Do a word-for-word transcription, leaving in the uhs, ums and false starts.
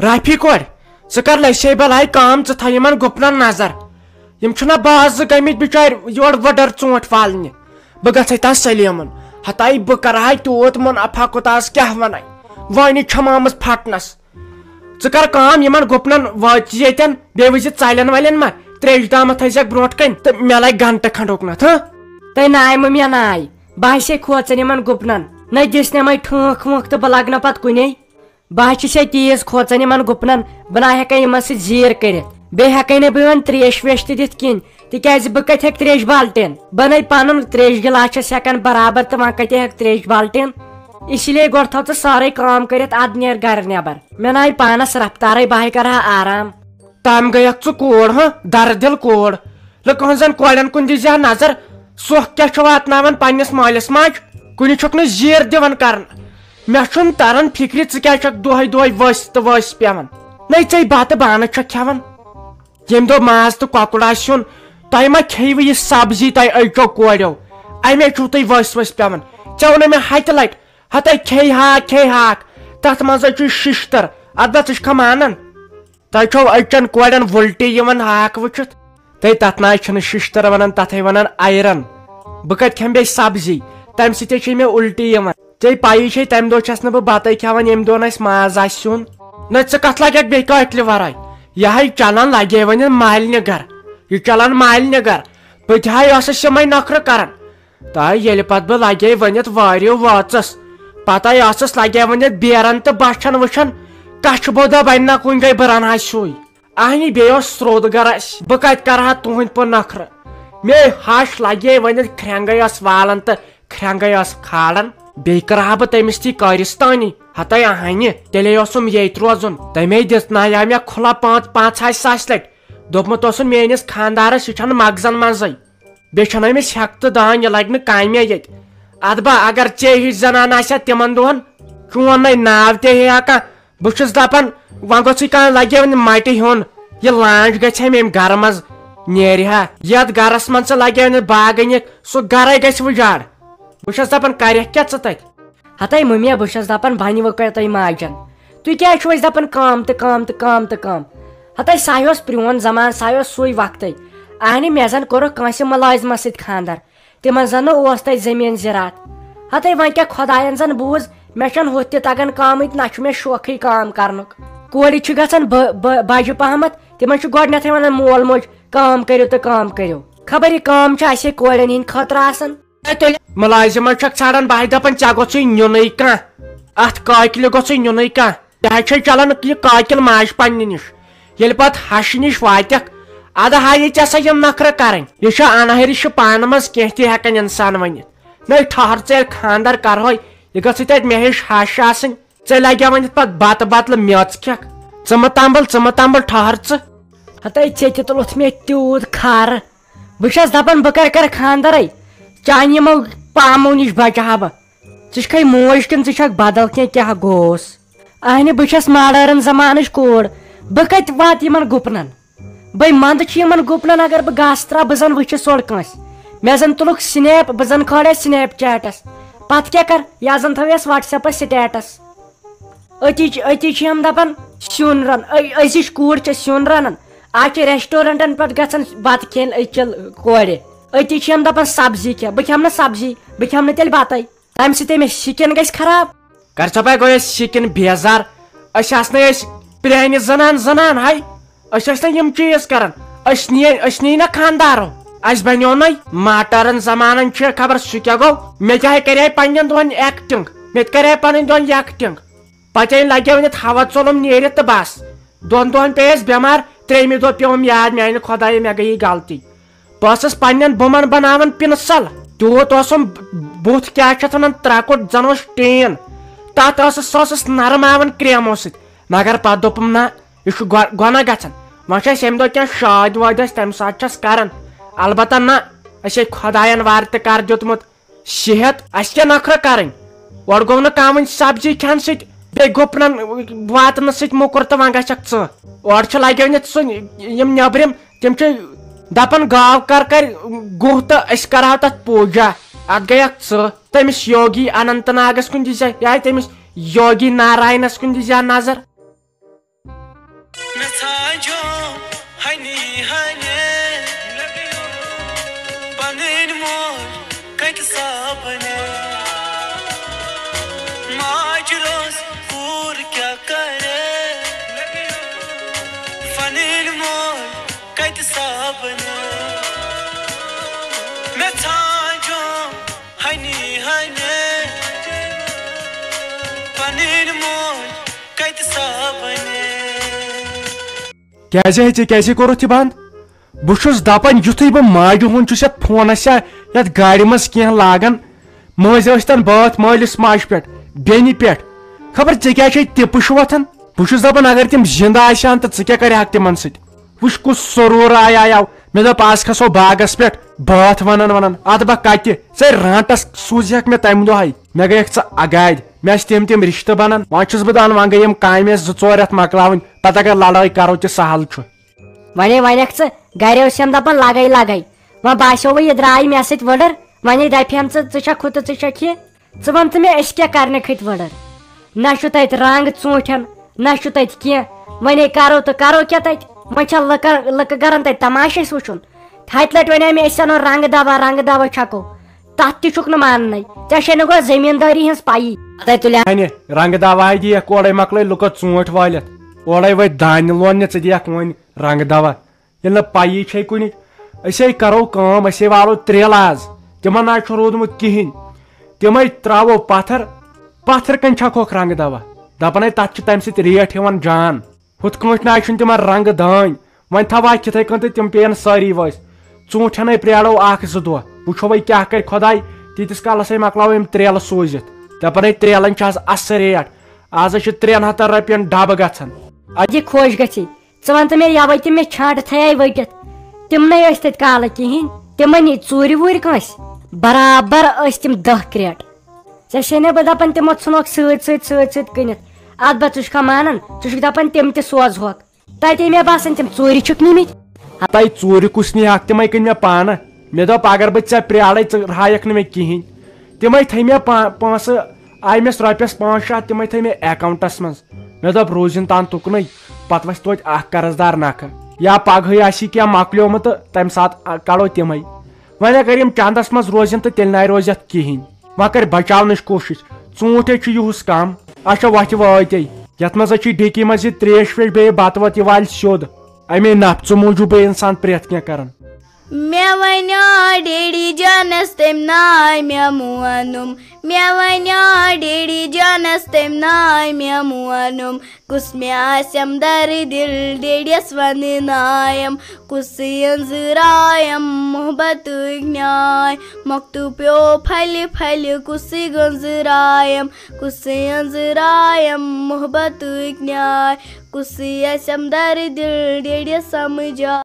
رافی کورِ، ژٕ کر لسے بلاے کٲم، ژٕ تھاو یِمن گُپنن نظر۔ یِم چھِنہ باز زٕ گٔمٕتۍ بِچٲرۍ یورٕ وٕڈٕر ژوٗنٛٹھۍ والنہِ۔ بہٕ گژھے تس سلیمُن۔ ہتاے بہٕ کرٕ ہا تیوٗت منافع کوٗتاہ، از کیٛاہ ونَے؟ وٲنی چھم آمٕژ پھٹنس۔ ژٕ کر کٲم، یِمن گُپنن وٲتۍ ییٚتٮ۪ن، بیٚیہِ وٕچھ زِ ژلٮ۪ن ولٮ۪ن ما تریش دامہ تھٲیزٮ۪کھ برونٛٹھ کنہِ تہٕ مےٚ لگہِ گنٹہٕ کھنڈ اُکنتھ، ہہ؟ تہٕ ناے مہٕ مےٚ ناے، بہٕ ہسے کھوژن یِمن گُپنن، نہ دِس نہ مے ٹھٲنکھ وٲنکھ تہٕ بہٕ لگہٕ نہٕ پتہٕ کُنے۔ بہٕ ہا چھُسے تیز کھوژان یِمن گُپنن، بہٕ نہ ہٮ۪کے یِمن سۭتۍ زیٖر کٔرِتھ۔ بیٚیہِ ہٮ۪کے نہٕ بہٕ یِمن تریش ویش تہِ دِتھ کِہینۍ، تِکیازِ بہٕ کتہِ ہٮ۪کہٕ تریش بالٹیٖن؟ بہٕ نے پنُن تریش گِلاس چھَس ہٮ۪کان برابر، تہٕ وۄنۍ کتہِ ہٮ۪کہٕ تریش بالٹیٖن؟ اسی لیے گۄڈٕ تھاو ژٕ سٲرٕے کٲم کٔرِتھ، ادٕ نیر گرِ نٮ۪بر۔ مےٚ نہ آیہِ پانس رفتارے، بہٕ ہاے کرٕ ہا آرام۔ تام گٔیکھ ژٕ کوٗر، ہاں، دردِل کوٗر۔ لُکہٕ ہٕنٛزن کورٮ۪ن کُن دِزِ ہا نظر۔ سۄکھ کیٛاہ چھُ واتناوان پننِس مٲلِس ماجہِ؟ کُنہِ چھُکھ نہٕ زیٖر دِوان کرنہٕ۔ مےٚ چھُنہٕ تران فِکرِ ژٕ کیٛازِ چھَکھ دۄہے دۄہے ؤسۍ تہٕ ؤسۍ پٮ۪وان۔ نَے ژے بتہٕ بانہٕ چھَکھ کھٮ۪وان۔ ییٚمہِ دۄہ ماز تہٕ کۄکُر آسہِ سیُن، تۄہہِ ما کھیٚیِوٕ یہِ سبزی تۄہہِ أزچو کورٮ۪و؟ اَمے چھُو تُہۍ ؤسۍ ؤسۍ پٮ۪وان۔ ژےٚ ووٚنُے مےٚ ہتہِ لٹہِ، ہتے کھیٚیہِ ہاکھ، کھیٚیہِ ہاکھ۔ تتھ منٛزے چھُے ششتٕر۔ ادٕ بہ ژٕ چھکھا مانان؟ تۄہہِ چھو أزچٮ۪ن کورٮ۪ن وُلٹی یِوان ہاکھ وٕچھِتھ؟ تہٕ تتھ نہ حظ چھِنہٕ ششتٕر ونان، تتھے ونان iron۔ بہٕ کتہِ کھٮ۪مہٕ بیٚیہِ سبزی؟ تمہِ سۭتۍ حظ چھے مےٚ اُلٹی یِوان۔ ژےٚ پَیی چھے، تمہِ دۄہ چھَس نہٕ بہٕ بتَے کھٮ۪وان، ییٚمہِ دۄہ نہٕ اَسہِ ماز آسہِ سیُن۔ نہ، ژٕ کتھ لگکھ بیٚیہِ کٲٹلہِ ورٲے؟ یہِ ہاے چلان لگے وۄنۍ مالنہِ گرٕ۔ یہِ چلان مالنہِ گرٕ۔ بہٕ تہِ ہاے ٲسٕس یِمے نخرٕ کران۔ تہٕ ییٚلہِ پتہٕ بہٕ لگے ؤنِتھ واریو وٲژٕس، پتے ٲسٕس لگے ؤنِتھ بیرن تہٕ بچھن وٕچھان، کچھِ بوٚدا بنہِ نہ کُنہِ جایہِ، بہٕ رنہٕ ہا سُے۔ اہنی بیٚیہِ اوس سرٛوٚد گرس، بہٕ کتہِ کرٕ ہا تُہنٛدۍ پٲٹھۍ نخرٕ؟ مے ہش لگے ؤنِتھ کھرٛٮ۪نٛگے ٲس والان تہٕ کھرٛٮ۪نٛگے ٲس کھالان۔ بیٚیہِ کرٕ ہا بہٕ تٔمِس تہِ کٲرِستٲنی۔ ہتے اہنہِ، تیٚلے اوسُم ییٚتہِ روزُن۔ تمے دِژنایاو مےٚ کھُلا پانٛژھ، پانٛژھ ہَتھ ساسہِ لٹہِ۔ دوٚپمُت اوسُن میٲنِس خانٛدارس، یہِ چھنہٕ مغزن منٛزے۔ بیٚیہِ چھنہٕ أمِس ہٮ۪کتہٕ دان، یہِ لگہِ نہٕ کامے ییٚتہِ۔ ادٕ با، اگر ژے ہِش زنان آسہِ ہا تِمن دۄہن، چون نے ناو تہِ ہے ہا کانٛہہ۔ بہٕ چھُس دپان، وۄنۍ گوٚژھُے کانٛہہ لگہِ وۄنۍ مٹہِ ہیوٚن، یہِ لانچ گژھِ ہا مےٚ امہِ گرٕ منٛز نیرِ ہا۔ یتھ گرس منٛز ژٕ لگہِ وۄنۍ باغ أنِتھ، سُہ گرے گژھِ وُجاڑ۔ بہٕ چھُس دپان، کرکھ کیٛاہ ژٕ تتہِ؟ ہتے مٔمیا، بہٕ چھَس دَپان، بَنہِ وۄنۍ کَرِ تۄہہِ ماجَن۔ تُہۍ کیٛازِ چھِو اَسہِ دَپان کٲم تہٕ کٲم تہٕ کٲم تہٕ کٲم؟ ہتے سُہ اوس پرٛون زمانہٕ، سُہ اوس سُے وقتٕے۔ اَہنہِ، مےٚ زَن کوٚرُکھ کٲنٛسہِ مُلٲزمَس سۭتۍ خانٛدر۔ تِمَن زَن نہٕ اوس تَتہِ زٔمیٖن زِراعت۔ ہتے وۄنۍ کیٛاہ خۄدایَن زَن بوٗز، مےٚ چھَنہٕ ہُتھ تہِ تَگان کٲمٕے تہٕ نہ چھُ مےٚ شوقٕے کٲم کَرنُک۔ کورِ چھِ گژھان بٔ-، بٔ-، بَجہِ پَہمَتھ، تِمَن چھُ گۄڈٕنٮ۪تھٕے وَنان مول موج، کٲم کٔرِو تہٕ کٲم کٔرِو۔ خبر یہِ کٲم چھِ اَسے کورٮ۪ن ہِنٛدِ خٲطرٕ آسان۔ ہے تیٚلہِ مُلازِمہ چھکھ ژھانڈان، بہٕ ہاے دپان ژےٚ گوٚژھُے نیُنُے کانٛہہ، اتھ کاکلہِ گوٚژھُے نیُنُے کانٛہہ۔ تہِ ہا چھے چلان یہِ کاکِل ماجہِ پننہِ نِش۔ ییٚلہِ پتہٕ ہشہِ نِش واتکھ، ادٕ ہا یہِ ژےٚ سا یِم نخرٕ کرٕنۍ۔ یہِ چھےٚ انہرِ، چھِ پانہٕ منٛز کینٛہہ تہِ ہٮ۪کان انسان ؤنِتھ۔ نَے ٹھہر، ژےٚ ییٚلہِ خانٛدر کرہوے، یہِ گٔژھٕے تتہِ مےٚ ہِش ہش آسٕنۍ۔ ژےٚ لگیا وۄنۍ یتھ پتہٕ بتہٕ بدلہٕ میٚژ کھٮ۪کھ؟ ژٕ مہ تمبل، ژٕ مہ تمبل، ٹھہر ژٕ۔ ہتے ژےٚ تہِ تُلُتھ مےٚ تیوٗت کھر۔ بہٕ چھَس دَپان، بہٕ کَرٕ کَرٕ خانٛدَرَے، چانہِ یِمو پامو نِش بَچہٕ ہا بہٕ۔ ژٕ چھَکھَے موج کِنہٕ ژٕ چھَکھ بدل کینٛہہ، کیٛاہ گوس؟ اہنہِ، بہٕ چھَس ماڈٲرٕن زمانٕچ کوٗر، بہٕ کَتہِ واتہٕ یِمَن گُپنَن؟ بٔے منٛدٕ چھِ یِمَن گُپنَن، اگر بہٕ گاسہٕ ترٛاوٕ، بہٕ زَن وٕچھِ سۄڑ کٲنٛسہِ۔ مےٚ زَن تُلُکھ سنیپ، بہٕ زَن کھٲلے سنیپ چیٹَس۔ پَتہٕ کیٛاہ کَرٕ؟ یا زَن تھاوٕ یَس WhatsApp-س سٹیٹَس۔ أتی چھِ، أتی چھِ یِم دَپان، سیُن رَن، أ-، أزِچ کوٗر چھےٚ سیُن رَنان۔ آز چھِ ریسٹورنٹن پٮ۪ٹھ گژھان بَتہٕ کھیٚنۍ أزچہِ کورِ۔ أتی چھِ یِم دَپان، سبزی کھےٚ۔ بہٕ کھٮ۪مہٕ نہٕ سبزی، بہٕ کھٮ۪مہٕ نہٕ تیٚلہِ بَتَے۔ تَمہِ سۭتۍ أمِس سِکِن گژھِ خراب۔ کر ژٕ پَے گوٚو اَسہِ سِکِن بیزار؟ أسۍ آسنَے أسۍ پرٛانہِ زنان، زنان ہاے۔ أسۍ ٲسۍ نہ یِم چیٖز کران۔ أسۍ نِیے، أسۍ نِیے نہ خاندارو۔ اَسہِ بنیو نَے ماٹارن زمانن چھُ خبر سُہ کیٛاہ گوٚو۔ مےٚ تہِ ہاے کریے پننٮ۪ن دۄہن ایکٹنگ۔ مےٚ تہِ کریے پنٕنۍ دۄہن ایکٹنگ۔ پتہٕ ییٚلہِ لگیو نہٕ تھاوَ ژوٚلُم نیٖرِتھ تہٕ بس۔ دۄن دۄہن پیٚیَس بٮ۪مار، ترٛیٚیِمہِ دۄہ پیوٚم یاد، میانہِ خۄدایہِ، مےٚ گٔیے غلطی۔ بہٕ ٲسٕس پننٮ۪ن بُمن بناوان پِنسل۔ تیوٗت اوسُم بُتھ کیٛاہ چھِ اتھ ونان، ترٛکُٹ زن اوس ٹین۔ تتھ ٲسٕس، سۄ ٲسٕس نرماوان کریمو سۭتۍ۔ مگر پتہٕ دوٚپُم، نہ، یہِ چھُ گۄ-، گۄناہ گژھان۔ وۄنۍ چھِ أسۍ ییٚمہِ دۄہ کینٛہہ شٲدۍ وٲدۍ آسہِ، تمہِ ساتہٕ چھس کران۔ البتہ نہ، أسے خۄداین وارِ تہِ کر دیُتمُت۔ صحت، اَسہِ کیٛاہ نخرٕ کرٕنۍ؟ اورٕ گوٚو نہٕ کانٛہہ وۄنۍ سبزی کھٮ۪نہٕ سۭتۍ، بیٚیہِ گُپنن واتنہٕ سۭتۍ موٚکُر تہٕ وۄنۍ گژھکھ ژٕ۔ اورٕ چھِ لگیٲنِتھ سُہ، یِم نیٚبرِم، تِم چھِ دپان، گاو کر کرِ گُہہ تہٕ أسۍ کرہاو تتھ پوٗجا۔ اتھ گٔیکھ ژٕ۔ تٔمِس یوگی اننت ناگس کُن دِژ، یا تٔمِس یوگی ناراینس کُن دِژ نظر۔ مےٚ ژھانٛڈُم ہنی ہنے، پنٕنۍ موج کتہِ سا بنے؟ کیازِ ہے، ژےٚ کیازِ کوٚرُتھ یہِ بنٛد؟ بہٕ چھُس دپان، یُتھُے بہٕ ماجہِ ہُنٛد چھُس یتھ فونس یا یتھ گاڑِ منٛز کینٛہہ لاگان، مٲنٛزِ ٲسۍتن بٲتھ مٲلِس ماجہِ پٮ۪ٹھ، بیٚنہِ پٮ۪ٹھ، خبر ژےٚ کیٛاہ چھے تِپہٕ چھُ وۄتھان؟ بہٕ چھُس دپان، اگر تِم زِندٕ آسہِ ہن تہٕ ژٕ کیٛاہ کرِہکھ تِمن سۭتۍ؟ وٕچھ کُس سرور آیاو۔ مےٚ دوٚپ، از کھسو باغس پٮ۪ٹھ بٲتھ ونان ونان۔ ادٕ بہ کتہِ؟ ژے رانٹس سوٗزہکھ مےٚ تمہِ دۄہے۔ مےٚ گٔیکھ ژٕ اگادِ۔ مےٚ ٲسۍ تِم تِم رشتہٕ بنان۔ وۄنۍ چھُس بہٕ دپان، وۄنۍ گٔے یِم کامہِ اَسہِ زٕ ژور رٮ۪تھ مۄکلاوٕنۍ۔ پتہٕ اگر لڑٲے کرو تہِ سہل چھُ۔ ونے ونکھ ژٕ، گرِ ٲسۍ یِم دپان لگے لگے۔ وۄنۍ باسیو وۄنۍ یہِ درٛاے مےٚ سۭتۍ ؤڑٕر۔ ونے دپہِ ہم ژٕ، ژٕ چھکھ ہُہ تہٕ ژٕ چھکھ یہِ۔ ژٕ وَن تہٕ مےٚ، أسۍ کیٛاہ کرنہِ کھٔتۍ وٕڑٕر؟ نہ چھُ تَتہِ رنٛگ ژوٗنٛٹھٮ۪ن، نہ چھُ تَتہِ کینٛہہ۔ وۄنۍ ہے کرو تہٕ کرو کیٛاہ تَتہِ؟ وۄنۍ چھا لُکن، لُکہٕ کران تَتہِ تماشہٕ اَسہِ وٕچھُن؟ ہَتہِ لَٹہِ وَنے مےٚ، أسۍ اَنو رنٛگہٕ دوا، رنٛگہٕ دوا چھکو۔ تَتھ تہِ چھُکھ نہٕ ماننَے۔ ژےٚ چھے نہٕ گۄڈٕ زٔمیٖندٲری ہٕنٛز پَیی۔ اَتے تُلہِ ہا۔ اَنہِ رنٛگہٕ دوا ہے دِیَکھ، اورَے مۄکلٲے لُکو ژوٗنٛٹھۍ وٲلِتھ، اورَے وٲتۍ دانہِ لوننہِ، ژٕ دِیَکھ وۄنۍ رنٛگہٕ دوا۔ ییٚلہِ نہٕ پَیی چھے کُنہِ، أسۍ ہے کرو کٲم، أسۍ ہے والو تریلہٕ آز۔ تِمن نہ چھُ روٗدمُت کِہینۍ۔ تِمے تراوو پتھر، پتھر کَنۍ چھکہوکھ رنٛگہٕ دوا۔ دپان ہے تتھ چھِ تمہِ سۭتۍ ریٹ یِوان جان۔ ہُتھ کٲنٛٹھۍ نہ چھُنہٕ تِمن رنٛگہٕ دٲنۍ۔ وۄنۍ تھاوہاکھ یِتھے کٔنۍ تہٕ تِم پیٚین سٲری وٲسۍ۔ ژوٗنٛٹھٮ۪ن ہے پرٛارو اکھ زٕ دۄہ۔ وٕچھو وۄنۍ کیٛاہ کرِ خۄداے۔ تیٖتِس کالس ہے مۄکلاوو یِم تریلہٕ سوٗزِتھ۔ دپان ہے تریلن چھِ از اصل ریٹ۔ از ہے چھِ ترٛٮ۪ن ہتن رۄپین ڈبہٕ گژھان۔ اَدٕ یہِ خۄش گژھی۔ ژٕ وَن تہٕ مےٚ، یَوَے تِم مےٚ چھانٛٹہٕ تھایے ؤٹِتھ، تِم نے ٲسۍ تَتہِ کالہٕ کِہیٖنۍ۔ تِمَن نی ژوٗرِ ووٗرِ کٲنٛسہِ؟ برابر ٲسۍ تِم دَہ کرٛیٹ۔ ژےٚ چھے نہ بہٕ دَپان، تِمو ژھٕنوکھ سۭتۍ سۭتۍ، سۭتۍ سۭتۍ کٕنِتھ۔ اَتھ بہ ژٕ چھُکھا مانان؟ ژٕ چھُکھ دَپان تِم تہِ سوزہوکھ۔ تَتے مےٚ باسان، تِم ژوٗرِ چھِکھ نِمٕتۍ۔ ہَتَے ژوٗرِ کُس نِہَکھ؟ تِمَے کٕنۍ مےٚ پانہٕ۔ مےٚ دوٚپ، اگر بہٕ ژےٚ پرٛارَے، ژٕ رہایَکھ نہٕ مےٚ کِہیٖنۍ۔ تِمَے تھٲے مےٚ پا-، پونٛسہٕ، آیہِ مےٚ رۄپیَس پانٛژھ شےٚ ہَتھ، تِمَے تھٲے مےٚ اٮ۪کاوُنٛٹَس منٛز۔ مےٚ دوٚپ، روٗزِن تان تُکنُے، پتہٕ وَسہِ توتہِ اکھ قرض دار نکھٕ۔ یا پگہٕے آسہِ کینٛہہ مۄکلیومُت تہٕ تَمہِ ساتہٕ، آ، کڑو تِمَے۔ وۄنۍ اگر یِم چندس منٛز روزن تہٕ تیٚلہِ نَے روزِ یَتھ کِہیٖنۍ۔ وۄنۍ کر بچاونٕچ کوٗشِش۔ ژوٗنٛٹھۍ ہے چھُ یُہُس کم۔ اچھا، وۄتھِ وٲتے۔ یَتھ منٛز ہے چھِ ڈِکی منٛز یہِ ترٛیش ویش، بیٚیہِ بتہٕ وتہٕ، یہِ والہِ سیوٚد۔ اَمے نفژٕ موٗجوٗبٕے اِنسان پرٛٮ۪تھ کینٛہہ کران۔ مےٚ وَنیو ڈیڈی جانَس تٔمۍ ناے مےٚ مونُم۔ مےٚ وَنیو ڈیڈی جانَس تٔمۍ ناے مےٚ مونُم۔ کُس مےٚ آسٮ۪م دَرٕ دِل ڈیڈیَس وَنہٕ نایم۔ کُسٕے أنٛزٕرایم محبتٕکۍ نیاے۔ مۄکتہٕ پیوٚو پھَلہِ پھَلہِ کُسٕے گٔنٛزٕرایم۔ کُسٕے أنٛزٕرایم محبتٕکۍ نیاے۔ کُسٕے آسٮ۪م دَرٕ دِل ڈیڈیَس سَمجھا۔